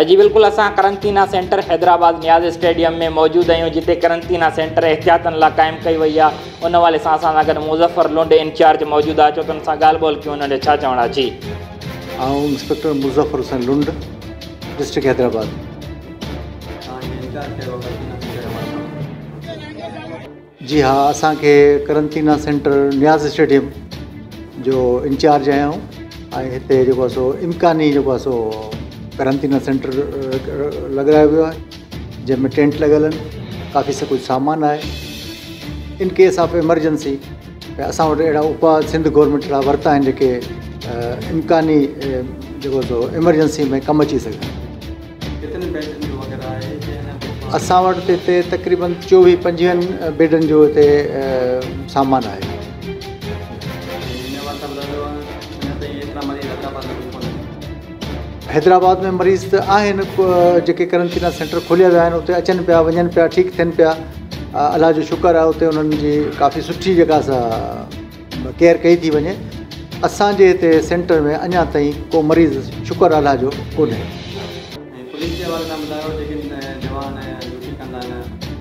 جي بلڪل اسان قرنطينه سينٽر حيدرآباد نياز اسٽيڊيم ۾ موجود آهيون جتي قرنطينه سينٽر احتياطن لاء قائم ڪئي وئي آهي ان حوالي سان اسان سان گڏ مظفر لنڊ انچارج موجود آهي اچو ته ان سان ڳالهه ٻولهه ڪيون انهن جو ڇا چوڻ آهي جي. آئون انسپيڪٽر مظفر حسين لنڊ ڊسٽرڪٽ حيدرآباد. جي ها اسان کي قرنطينه سينٽر نياز اسٽيڊيم جو انچارج آهيان ۽ هتي جيڪو آهي سو امڪاني جيڪو آهي سو قرنطينه سينٽر لڳرايو ويو آهي جنهن ۾ ٽينٽ لڳل آهن ڪافي سڀ ڪجهه سامان آهي ان ڪيس آف ايمرجنسي اسان وٽ اهڙا اپاء سنڌ گورنمينٽ اهڙا ورتا آهن جيڪي امڪاني جيڪو سو ايمرجنسي ۾ ڪم اچي سگهن. اسان وٽ ته هتي تقريبن چوويهه پنجويهن بيڊن جو هتي سامان آهي. حيدرآباد ۾ مريض ته آهن جيڪي قرنطينه سينٽر کوليا ويا آهن اتي اچن پيا وڃن پيا ٺيڪ ٿين پيا الله جو شڪر آهي اتي انهن جي ڪافي سٺي جيڪا سا ڪيئر ڪئي ٿي وڃي اسان جي هتي سينٽر ۾ اڃا تائين ڪو مريض شڪر الله جو ڪونهي. ۽ پوليس جي حوالي سان ٻڌايو جيڪي جوان ڊيوٽي ڪندا آهن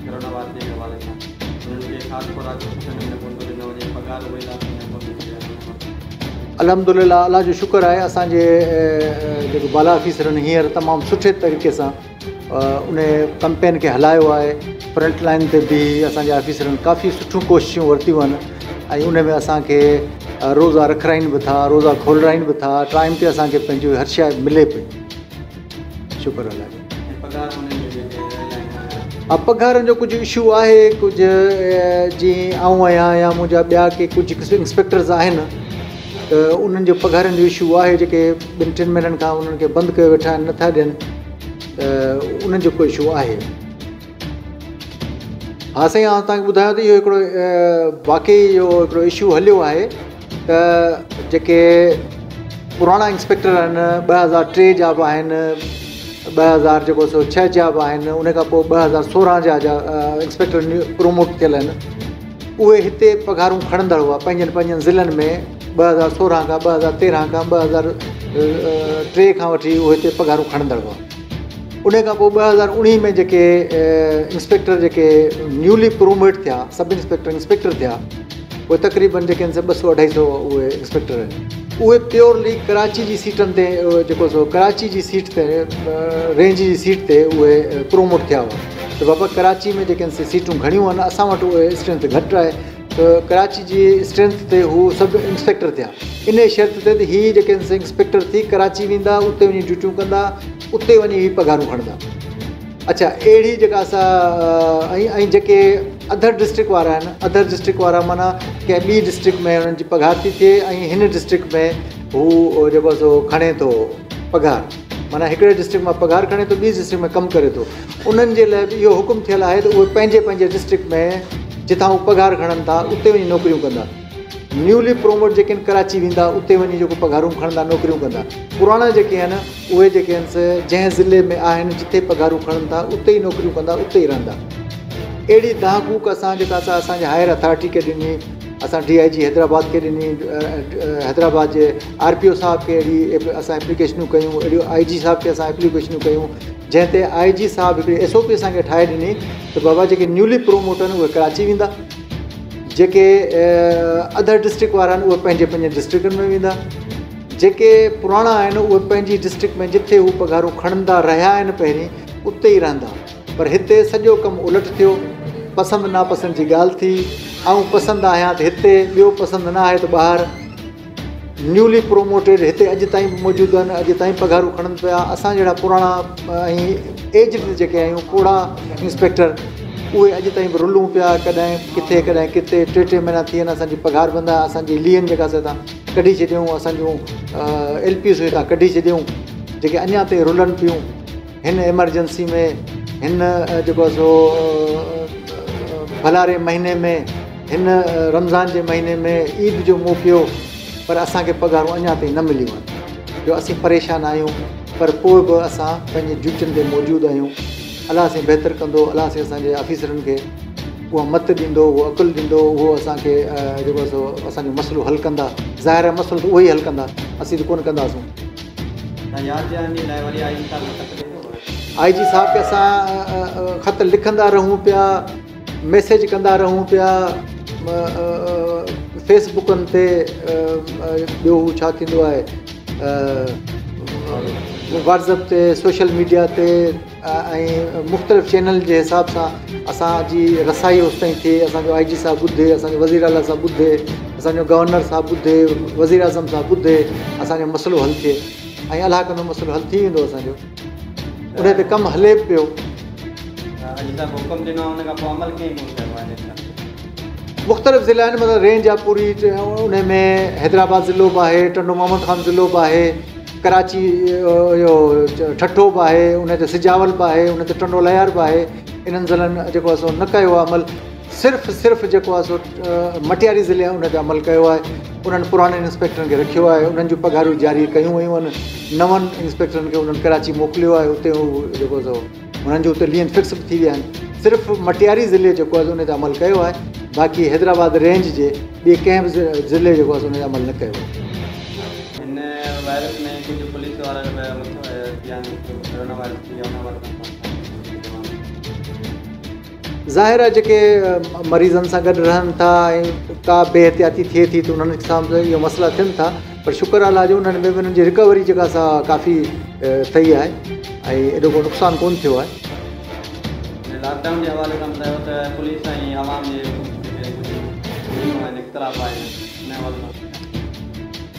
ڪرونا وائرس جي حوالي سان انهن کي کاڌ خوراڪ سٺي نموني ڪونه ٿو ڏنو وڃي پگهار اهي لاٿي نه ڪونه ڏني وڃي. الحمدلله الله جو شڪر آهي اسان جي جيڪو بالا آفيسرن هينئر تمام سٺي طريقي سان ان ڪمپين کي هلايو آهي فرنٽ لائن تي به اسان جي آفيسرن ڪافي سٺيون ڪوششون ورتيون آهن ۽ ان ۾ اسان کي روزا رکرائين به ٿا روزا کولرائين به ٿا ٽائيم تي اسان کي پنهنجو هر شيء ملي پئي شڪر الله جو. ها پگهارن جو ڪجهه اشو آهي ڪجهه جيئن آئون آهيان يا منهنجا ٻيا ڪي ڪجهه انسپيڪٽرز آهن ته انهن جو پگهارن جو اشو آهي جيڪي ٻن ٽن مهينن کان انهن کي بند ڪيو ويٺا آهن نٿا ڏين ته انهن جو ڪو اشو آهي. ها سائين آئون توهان کي ٻڌايان ته اهو هڪڙو واقعي اهو هڪڙو اشو هليو آهي ته جيڪي پراڻا انسپيڪٽر آهن 2003 جا به آهن 2000 جيڪو سو 6 جا به آهن ان کان پوء 2016 جا جا انسپيڪٽر پروموٽ ٿيل آهن اهي هتي پگهارون کڻندڙ هئا پنهنجن پنهنجن ضلعن ۾ 2016 کان 2013 کان 2003 کان وٺي اهي هتي پگهارون کڻندڙ هئا ان کان پوء 2019 ۾ جيڪي انسپيڪٽر جيڪي نيولي پروموٽ ٿيا سب انسپيڪٽر انسپيڪٽر ٿيا اهي تقريبن جيڪي آهن سي ٻه سو اڍائي سو اهي انسپيڪٽر آهن اهي پيورلي ڪراچي جي سيٽن تي جيڪو سو ڪراچي جي سيٽ تي رينج جي سيٽ تي اهي پروموٽ ٿيا هئا ته بابا ڪراچي ۾ جيڪي آهن سي سيٽون گهڻيون آهن اسان وٽ اهي اسٽرينٿ گهٽ آهي ته ڪراچي جي اسٽرينٿ تي هو سب انسپيڪٽر ٿيا انهي شرط تي ته هي جيڪي انسپيڪٽر ٿي ڪراچي ويندا اتي وڃي ڊيوٽيون ڪندا اتي وڃي هي پگهارون کڻندا اڇا اهڙي جيڪا سا ۽ ۽ جيڪي اڌر ڊسٽرڪٽ وارا آهن اڌر ڊسٽرڪٽ وارا معنيٰ ڪنهن ٻي ڊسٽرڪٽ ۾ انهن جي پگهار ٿي ٿئي ۽ هن ڊسٽرڪٽ ۾ هو جيڪو سو کڻي ٿو پگهار معنيٰ هڪڙي ڊسٽرڪٽ مان پگهار کڻي ٿو ٻي ڊسٽرڪٽ ۾ ڪم ڪري ٿو انهن جي لاء به اهو حڪم ٿيل آهي ته اهي پنهنجي پنهنجي ڊسٽرڪٽ ۾ جتان هو پگهار کڻن ٿا اتي وڃي نوڪريون ڪندا. نيولي پروموٽ جيڪي آهن ڪراچي ويندا اتي وڃي جيڪو پگهارون کڻندا نوڪريون ڪندا. پراڻا جيڪي آهن اهي جيڪي آهن سي جنهن ضلعي ۾ آهن جتي پگهارون کڻن ٿا اتي ئي نوڪريون ڪندا اتي ئي رهندا. اهڙي دانهن ڪوڪ اسان جيڪا سا اسان جي هائير اٿارٽي کي ڏني اسان ڊي I جي حيدرآباد کي ڏني حيدرآباد جي آر پي او صاحب کي اهڙي اسان ايپليڪيشنون ڪيون اهڙيون آء جي صاحب کي اسان ايپليڪيشنون ڪيون جنهن تي آء جي صاحب هڪڙي ايس او پي اسان کي ٺاهي ڏني ته بابا جيڪي نيولي پروموٽ آهن اهي ڪراچي ويندا جيڪي اڌر ڊسٽرڪٽ وارا آهن اهي پنهنجي پنهنجي ڊسٽرڪٽن ۾ ويندا جيڪي پراڻا آهن اهي پنهنجي ڊسٽرڪٽ ۾ جتي هو پگهارون کڻندا رهيا آهن پهرين اتي ئي رهندا پر هتي سڄو ڪم الٽ ٿيو پسند ناپسند جي ڳالهه ٿي آئون پسند آهيان ته هتي ٻيو پسند نه آهي ته ٻاهر نيولي پروموٽيڊ هتي اڄ تائين به موجود آهن اڄ تائين پگهارون کڻن پيا اسان جهڙا پراڻا ۽ ايجڊ جيڪي آهيون پوڙها انسپيڪٽر اهي اڄ تائين به رلون پيا ڪڏهن ڪٿي ڪڏهن ڪٿي ٽي ٽي مهينا ٿي ويا آهن اسان جي پگهار بند آهي اسان جي لين جيڪا سا هتان ڪڍي ڇڏيائون اسان جون ايل پيز هتان ڪڍي ڇڏيائون جيڪي اڃا تائين رلن پيون هن ايمرجنسي ۾ هن جيڪو آهي سو ڀلاري مهيني ۾ هن رمضان جي مهيني ۾ عيد جو موقعو پر اسان کي پگهارون اڃا تائين نه مليون آهن جو اسين پريشان آهيون پر پوء به اسان پنهنجي ڊيوٽين تي موجود آهيون الله سائين بهتر ڪندو الله سائين اسان جي آفيسرن کي اها مت ڏيندو اهو عقل ڏيندو اهو اسان کي جيڪو آهي سو اسان جو مسئلو حل ڪندا ظاهر آهي مسئلو ته اهي ئي حل ڪندا اسين ته ڪونه ڪنداسون. ياد دهاني لاء وري آئي صاحب کي خط ڏيندو. آء جي صاحب کي اسان خط لکندا رهون پيا، ميسيج ڪندا رهون پيا فيس بڪن تي، ٻيو هو ڇا ٿيندو آهي واٽس ايپ تي، سوشل ميڊيا تي ۽ مختلف چينل جي حساب سان اسان جي رسائي اوستائين ٿئي، اسان جو آء جي صاحب ٻڌي، اسان جو وزير اعليٰ صاحب ٻڌي، اسان جو گورنر صاحب ٻڌي، وزير اعظم صاحب ٻڌي، اسان جو مسئلو حل ٿئي ۽ الله ڪندو مسئلو حل ٿي ويندو. اسان جو ان تي ڪم هلي به پيو. مختلف ضلعا آهن، مطلب رينج آهي پوري، ان ۾ حيدرآباد ضلعو به آهي، ٽنڊو محمد خان ضلعو به آهي، ڪراچي اهو ٺٽو به آهي، ان تي سجاول به آهي، ان تي ٽنڊو الهيار به آهي. انهن ضلعن جيڪو آهي سو نه ڪيو آهي عمل، صرف صرف جيڪو آهي سو مٽياري ضلعي ان تي عمل ڪيو آهي. انهن پراڻن انسپيڪٽرن کي رکيو آهي، انهن جون پگهارون جاري ڪيون ويون آهن. نون انسپيڪٽرن کي انهن ڪراچي موڪليو آهي، اتي هو جيڪو سو انهن جو اتي لين فڪس به ٿي ويا آهن. صرف مٽياري ضلعي جيڪو آهي ان تي عمل ڪيو آهي، باقي حيدرآباد رينج جي ٻئي ڪنهن به ضلعي جيڪو آهي ان تي عمل نه ڪيو آهي. هن وائرس ۾ ڪجهه پوليس وارا به متاثر ڪورونا وائرس ٿي ويا، ان حوالي سان. ظاهر آهي جيڪي مريضن سان گڏ رهن ٿا ۽ ڪا بي احتياطي ٿئي ٿي ته انهن سان به اهي مسئلا ٿين ٿا، پر شڪر الله جو انهن ۾ به انهن جي رڪوري جيڪا سا ڪافي ٿي آهي ۽ ايڏو ڪو نقصان ڪونه ٿيو آهي. لاڪ ڊائون جي حوالي سان ٻڌايو ته پوليس ۽ عوام جي جيڪي ڪجهه ڌريون آهن، اختلاف آهن، ان حوالي سان.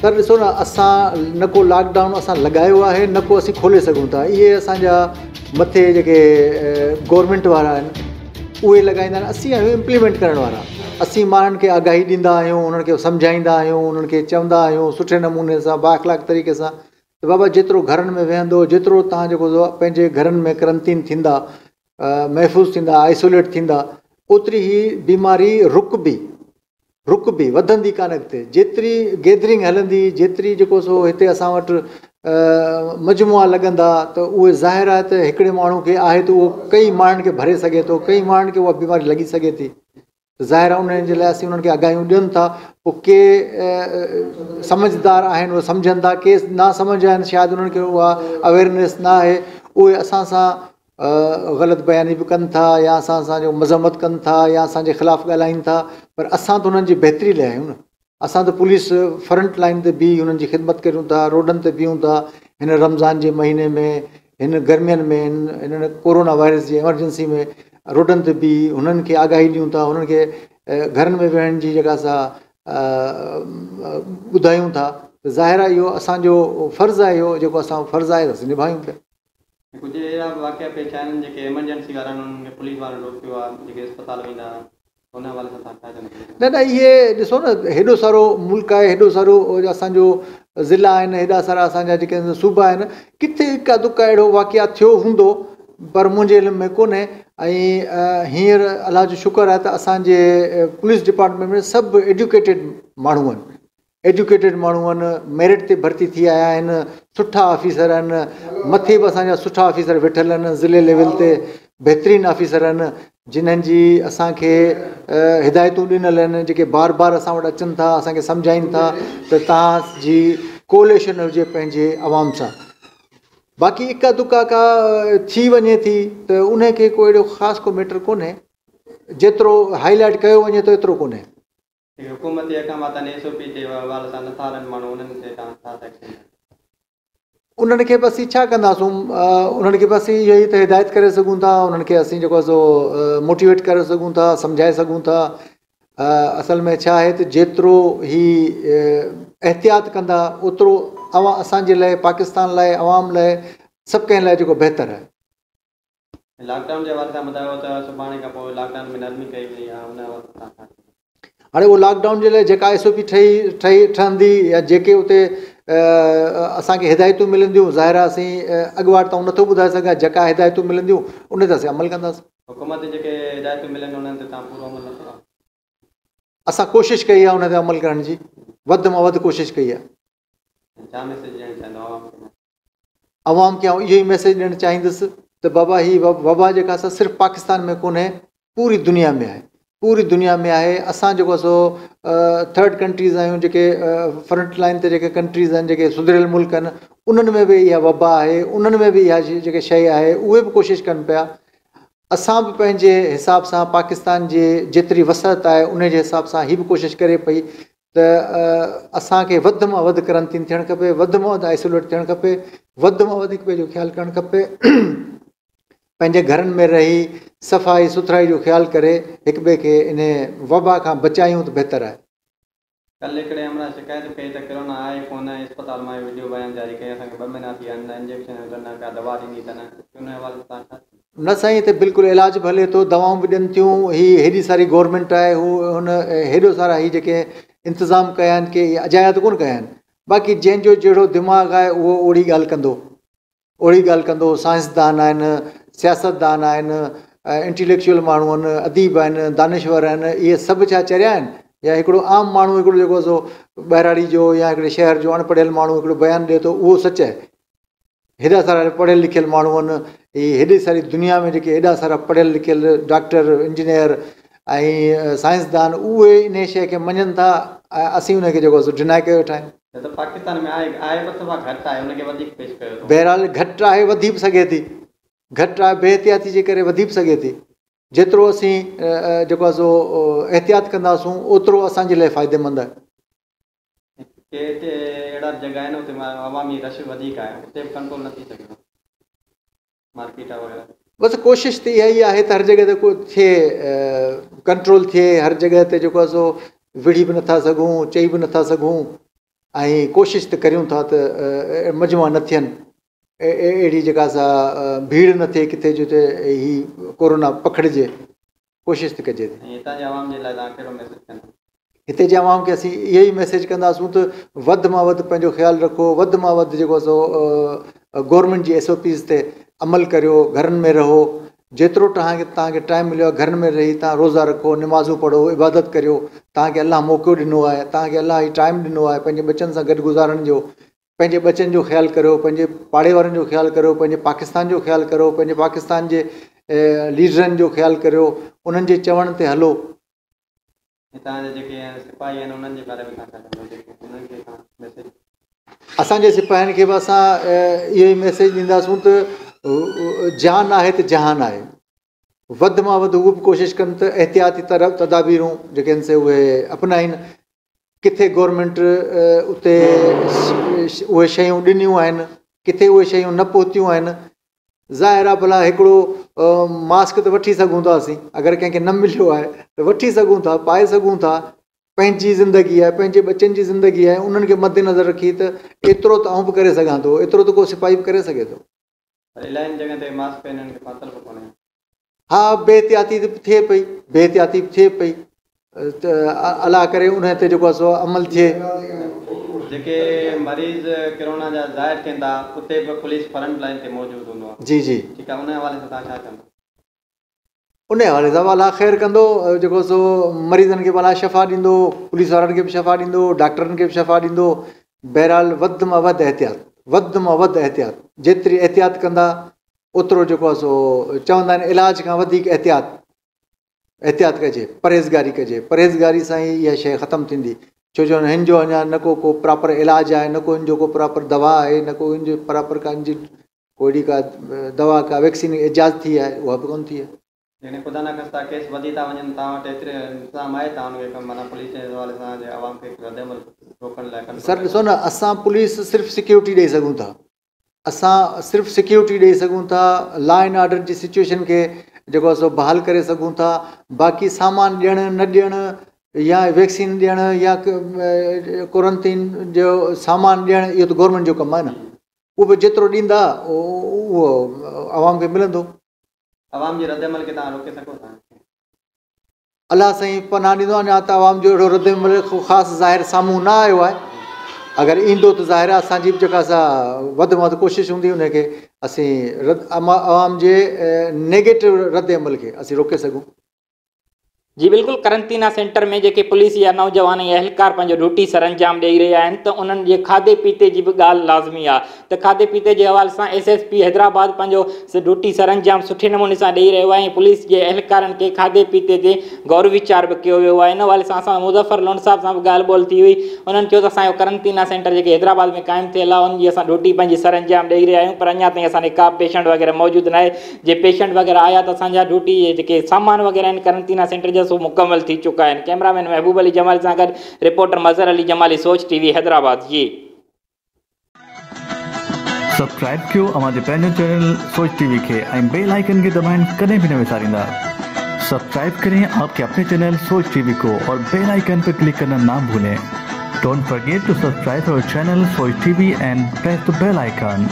سر ڏسو نه، اسان نه ڪو لاڪ ڊائون اسان لڳايو آهي نه ڪو اسين کولي سگهون ٿا. اهي اسان جا مٿي جيڪي گورنمينٽ وارا آهن اهي لڳائيندا آهن، اسين آهيون امپليمينٽ ڪرڻ وارا. اسين ماڻهن کي آگاهي ڏيندا آهيون، انهن کي سمجهائيندا آهيون، انهن کي چوندا آهيون سٺي نموني سان بااخلاق طريقي سان ته بابا جيترو گهرن ۾ ويهندو، جيترو توهان جيڪو پنهنجي گهرن ۾ ڪرنطين ٿيندا، محفوظ ٿيندا، آئسوليٽ ٿيندا، اوتري هي بيماري رڪبي، رڪبي، وڌندي ڪانه اڳتي. جيتري گيدرنگ هلندي، جيتري جيڪو سو هتي اسان وٽ مجموعا لڳندا ته اهي ظاهر آهي ته هڪڙي ماڻهو کي آهي ته اهو ڪئي ماڻهن کي ڀري سگهي ٿو، ڪئي ماڻهن کي اها بيماري لڳي سگهي ٿي. ظاهر آهي انهن جي لاء اسين انهن کي آگاهيون ڏين ٿا. پوء ڪي سمجهدار آهن اهي سمجهن ٿا، ڪي نا سمجهه آهن، شايد انهن کي اها اويئرنيس نه آهي، اهي اسان سان غلط بياني به ڪن ٿا يا اسان سان جو مذمت ڪن ٿا يا اسان جي خلاف ڳالهائين ٿا، پر اسان ته انهن جي بهتري لاء آهيون نه. اسان ته پوليس فرنٽ لائن تي بيهي انهن جي خدمت ڪريون ٿا، روڊن تي بيهون ٿا. هن رمضان جي مهيني ۾، هن گرمين ۾، هن ڪورونا وائرس جي ايمرجنسي ۾ روڊن تي بيهي هنن کي آگاهي ڏيون ٿا، هنن کي گهرن ۾ ويهڻ جي جيڪا سا ٻڌايون ٿا. ته ظاهر آهي اهو اسان جو فرض آهي، اهو جيڪو اسان فرض آهي اسين نڀايون پيا. ڪجهه اهڙا به واقعا پيش آيا آهن جيڪي ايمرجنسي وارا آهن انهن کي پوليس وارن روڪيو آهي، جيڪي اسپتال ويندا هئا، ان حوالي سان توهان ڇا چوندو؟ نه نه، اهي ڏسو نه، هيڏو سارو ملڪ آهي، هيڏو سارو اسان جو ضلع آهن، هيڏا سارا اسان جا جيڪي صوبا آهن، ڪٿي هڪ اڌ اهڙو واقعا ٿيو هوندو پر منهنجي علم ۾ ڪونهي. ۽ هينئر الله جو شڪر آهي ته اسان جي پوليس ڊپارٽمينٽ ۾ سڀ ايجوڪيٽيڊ ماڻهو آهن، ايجوڪيٽيڊ ماڻهو آهن، ميرٽ تي ڀرتي ٿي آيا آهن، سٺا آفيسر آهن، مٿي به اسان جا سٺا آفيسر ويٺل آهن، ضلعي ليول تي بهترين آفيسر آهن جنهن جي اسان کي هدايتون ڏنل آهن، جيڪي بار بار اسان وٽ اچن ٿا، اسان کي سمجهائين ٿا ته توهان جي ڪوليشن هجي پنهنجي عوام سان. باقي اڪا دڪا ڪا ٿي وڃي ٿي ته ان کي ڪو اهڙو خاص ڪو ميٽر ڪونهي، جيترو هائي لائيٽ ڪيو وڃي ٿو ايترو ڪونهي. حڪومتي احڪامات آهن، ايس او پي جي حوالي سان نٿا هلن ماڻهو، انهن تي توهان ڇا ٿا ايڪشن کڻو؟ انهن کي به اسين ڇا ڪنداسون، انهن کي به اسين اهو ئي ته هدايت ڪري سگهون ٿا، انهن کي اسين جيڪو آهي سو موٽيويٽ ڪري سگهون ٿا، سمجهائي سگهون ٿا. اصل ۾ ڇا آهي ته جيترو هي احتياط ڪندا اوترو اوهان اسان جي لاء، پاڪستان لاء، عوام لاء، سڀ ڪنهن لاء جيڪو بهتر آهي. لاڪ ڊائون جي حوالي سان ٻڌايو ته سڀاڻي کان پوء لاڪ ڊائون ۾ نرمي ڪئي وئي آهي، ان حوالي سان توهان ڇا چوندو؟ هاڻي اهو لاڪ ڊائون جي لاء جيڪا ايس او پي ٺهي ٺهي ٺهندي يا جيڪي اتي اسان کي هدايتون ملنديون، ظاهر آهي اسين اڳواٽ ته آئون نٿو ٻڌائي سگهان، جيڪا هدايتون ملنديون ان تي اسين عمل ڪنداسين. حڪومت جي جيڪي هدايتون ملن انهن تي توهان پورو عمل نه ڪندا؟ اسان ڪوشش ڪئي آهي ان تي عمل ڪرڻ جي، وڌ مان وڌ ڪوشش ڪئي آهي. ڇا ميسيج ڏيڻ چاهيندو عوام کي؟ عوام کي آئون اهو ئي ميسيج ڏيڻ چاهيندس ته بابا هي وبا جيڪا سا صرف پاڪستان ۾ ڪونهي، پوري دنيا ۾ آهي. پوري دنيا ۾ آهي. اسان جيڪو سو ٿرڊ ڪنٽريز آهيون، جيڪي فرنٽ لائن تي جيڪي ڪنٽريز آهن، جيڪي سڌريل ملڪ آهن، انهن ۾ به اها وبا آهي، انهن ۾ به اها جيڪي شيء آهي، اهي به ڪوشش ڪن پيا. اسان به پنهنجي حساب سان پاڪستان جي جيتري وسعت آهي ان جي حساب سان هي به ڪوشش ڪري پئي ته اسان کي وڌ مان وڌ ڪرنتين ٿيڻ کپي، وڌ مان وڌ آئسوليٽ ٿيڻ کپي، وڌ مان وڌ هڪ ٻئي جو خيال ڪرڻ کپي، پنهنجي گهرن ۾ رهي صفائي سٿرائي جو خيال ڪري هڪ ٻئي کي ان وبا کان بچايون ته بهتر آهي. ڪلهه هڪڙي همراهه شڪايت ڪئي ته ڪرونا آهي ڪونه، اسپتال مان اهو وڊيو بيان جاري ڪئي، اسان کي 2 مهينا ٿي ويا آهن، نه انجيڪشن هنيو اٿن نه ڪا دوا ڏني اٿن، ان حوالي سان توهان ڇا چوندو؟ نه سائين، هتي بلڪل علاج به هلي ٿو، دوائون به ڏين ٿيون، هي هيڏي ساري گورنمينٽ آهي، هو هن هيڏو سارا هي جيڪي انتظام ڪيا آهن ڪي اجايا ته ڪونه ڪيا آهن. باقي جنهن جو جهڙو دماغ آهي اهو اوڙي ڳالهه ڪندو، اوڙي ڳالهه ڪندو. سائنسدان آهن، سياستدان آهن، انٽيليڪچوئل ماڻهو آهن، اديب آهن، دانشور آهن، اهي سڀ ڇا چريا آهن؟ يا هڪڙو عام ماڻهو، هڪڙو جيڪو سو ٻهراڙي جو يا هڪڙي شهر جو اڻ پڙهيل ماڻهو هڪڙو بيان ڏئي ٿو، اهو سچ آهي؟ هيڏا سارا پڙهيل لکيل ماڻهو آهن، هي هيڏي ساري دنيا ۾ جيڪي هيڏا سارا پڙهيل لکيل ڊاڪٽر، انجنيئر ۽ سائنسدان، اهي انهي شيء کي مڃن ٿا ۽ اسين ان کي جيڪو سو ڊنائي ڪيو ويٺا آهيون. نه ته پاڪستان ۾ آهي، آهي پر صفا گهٽ آهي، ان کي وڌيڪ پيش ڪيو اٿئون. بهرحال گهٽ آهي، وڌي به سگهي ٿي. گهٽ آهي، بي احتياطي جي ڪري وڌي به سگهي ٿي. جيترو اسين جيڪو آهي سو احتياط ڪنداسون اوترو اسان جي لاء فائديمند آهي. ڪي هتي اهڙا به جڳهه آهن اتي عوامي رش وڌيڪ آهي، اتي به ڪنٽرول نه ٿي سگهيو، مارڪيٽ وغيره. بس ڪوشش ته اها ئي آهي ته هر جڳهه تي ڪو ٿئي، ڪنٽرول ٿئي هر جڳهه تي. جيڪو آهي سو وڙهي به نٿا سگهون، چئي به نٿا سگهون ۽ ڪوشش ته ڪريون ٿا ته مجمع نه ٿين، اهڙي جيڪا سا ڀيڙ نه ٿئي ڪٿي جتي هي ڪورونا پکڙجي، ڪوشش ته ڪجي ٿي. ۽ هتان جي عوام جي لاء توهان ڪهڙو ميسيج ڪندا؟ هتي جي عوام کي اسين اهو ئي ميسيج ڪنداسون ته وڌ مان وڌ پنهنجو خيال رکو، وڌ مان وڌ جيڪو سو گورنمينٽ جي ايس او پيز تي عمل ڪريو، گهرن ۾ رهو، جيترو توهان کي توهان کي ٽائيم مليو آهي گهرن ۾ رهي توهان روزا رکو، نمازون پڙهو، عبادت ڪريو. توهان کي الله موقعو ڏنو آهي، توهان کي الله هي ٽائيم ڏنو آهي پنهنجي ٻچن سان گڏ گذارڻ جو. پنهنجي ٻچن جو خيال ڪريو، پنهنجي پاڙي وارن جو خيال ڪريو، پنهنجي پاڪستان جو خيال ڪريو، پنهنجي پاڪستان جي ليڊرن جو خيال ڪريو، انهن جي چوڻ تي هلو. هتان جا جيڪي سپاهي آهن انهن جي باري ۾ توهان ڇا چوندو، جيڪي انهن کي توهان ميسيج؟ اسان جي سپاهين کي به اسان اهو ئي ميسيج ڏينداسون ته جان آهي ته جهان آهي. وڌ مان وڌ هو به ڪوشش ڪن ته احتياطي طرح تدابيرون جيڪي آهن سي اهي اپنائين. ڪٿي گورنمينٽ اتي اهي شيون ڏنيون آهن، ڪٿي اهي شيون نه پهتيون آهن. ظاهر آهي ڀلا هڪڙو ماسڪ ته وٺي سگهون ٿا اسين، اگر ڪنهن کي نه مليو آهي ته وٺي سگهون ٿا، پائي سگهون ٿا. پنهنجي زندگي آهي، پنهنجي ٻچن جي زندگي آهي، انهن کي مد نظر رکي ته ايترو ته آئون به ڪري سگهان ٿو، ايترو ته ڪو سپاهي به ڪري سگهي ٿو. پر الاهين جڳهن تي ماسڪ هنن کي پاتل به ڪونهي. ها، بي احتياطي ته ٿئي پئي، بي احتياطي به ٿئي پئي ته الله ڪري ان تي جيڪو آهي سو عمل ٿئي. جيڪي مريض ڪرونا جا ظاهر ٿين ٿا اتي به پوليس فرنٽ لائين تي موجود هوندو آهي. جي جي. ٺيڪ آهي، ان حوالي سان توهان ڇا چوندو؟ ان حوالي سان به الله خير ڪندو، جيڪو سو مريضن کي به الله شفا ڏيندو، پوليس وارن کي به شفا ڏيندو، ڊاڪٽرن کي به شفا ڏيندو. بهرحال وڌ مان وڌ احتياط، وڌ مان وڌ احتياط، جيتري احتياط ڪندا اوترو جيڪو آهي سو چوندا آهن علاج کان وڌيڪ احتياط، احتياط ڪجي، پرهيزگاري ڪجي، پرهيزگاري سان ئي اها شيء ختم ٿيندي. ڇو جو هن جو اڃا نه ڪو ڪو پراپر علاج آهي، نه ڪو هن جو ڪو پراپر دوا آهي، نه ڪو هن جو پراپر ڪا هن جي ڪو اهڙي ڪا دوا ڪا ويڪسين ايجاد ٿي آهي، اها به ڪونه ٿي آهي. جيڪڏهن خدا نخواسته ڪيس وڌي ٿا وڃن، توهان وٽ ايترو انتظام آهي توهان ان کي معنيٰ پوليس جي حوالي سان جي عوام کي رد عمل روڪڻ لاء ڪنٽرول؟ سر ڏسو نه، اسان پوليس صرف سيڪيورٽي ڏئي سگهون ٿا، اسان صرف سيڪيورٽي ڏئي سگهون ٿا، لا اينڊ آرڊر جي سچويشن کي جيڪو آهي سو بحال ڪري سگهون ٿا. باقي سامان ڏيڻ نه ڏيڻ يا ويڪسين ڏيڻ يا ڪورنٽين جو سامان ڏيڻ اهو ته گورنمينٽ جو ڪم آهي نه، اهو به جيترو ڏيندا اهو عوام کي ملندو. عوام جي رد عمل کي توهان روڪي سگهو ٿا؟ الله سائين پناهه ڏيندو، اڃا ته عوام جو اهڙو رد عمل ڪو خاص ظاهر سامهون نه آيو آهي. اگر ايندو ته ظاهر آهي اسان جي به جيڪا سا وڌ ۾ وڌ ڪوشش هوندي ان کي اسين رد عوام جي نيگيٽو رد عمل کي اسين روڪي سگهون. جي بلڪل قرنطينه سينٽر ۾ جيڪي پوليس جا نوجوان ۽ اهلڪار پنهنجو ڊيوٽي سرانجام ڏئي رهيا آهن ته انهن جي کاڌي پيتي جي به ڳالهه لازمي آهي ته کاڌي پيتي جي حوالي سان ايس ايس پي حيدرآباد پنهنجو ڊيوٽي سرانجام سٺي نموني سان ڏئي رهيو آهي ۽ پوليس جي اهلڪارن کي کاڌي پيتي تي غور ويچار به ڪيو ويو آهي. ان حوالي سان اسان مظفر لنڊ صاحب سان به ڳالهه ٻولهه ٿي هئي، انهن چيو ته اسان جو قرنطينه سينٽر جيڪي حيدرآباد ۾ قائم ٿيل آهي ان جي اسان ڊيوٽي پنهنجي سرانجام ڏئي رهيا آهيون پر اڃا تائين اسان ڏي ڪا به پيشنٽ وغيره موجود ناهي، جي پيشنٽ وغيره آيا ته اسان جا ڊيوٽي جي جيڪي سامان وغيره آهن قرنطينه سينٽر جا سو مڪمل ٿي چڪا آهن. ڪئميرا مين محبوب علي جمالي سان گڏ رپورٽر مظهر علي جمالي سوچ ٽي وي حيدرآباد جي. سبسڪرائب ڪيو اوهان جي پنهنجو چينل سوچ ٽي وي کي ۽ بيل آئيڪن کي دٻائڻ ڪڏهن به نه وساريندا. سبسڪرائب ڪرين آپ ڪي اپني چينل سوچ ٽي وي ڪو اور بيل آئيڪن پي ڪلڪ ڪرنا نا ڀولين. Don't forget to subscribe our channel Soch T V and press the bell icon.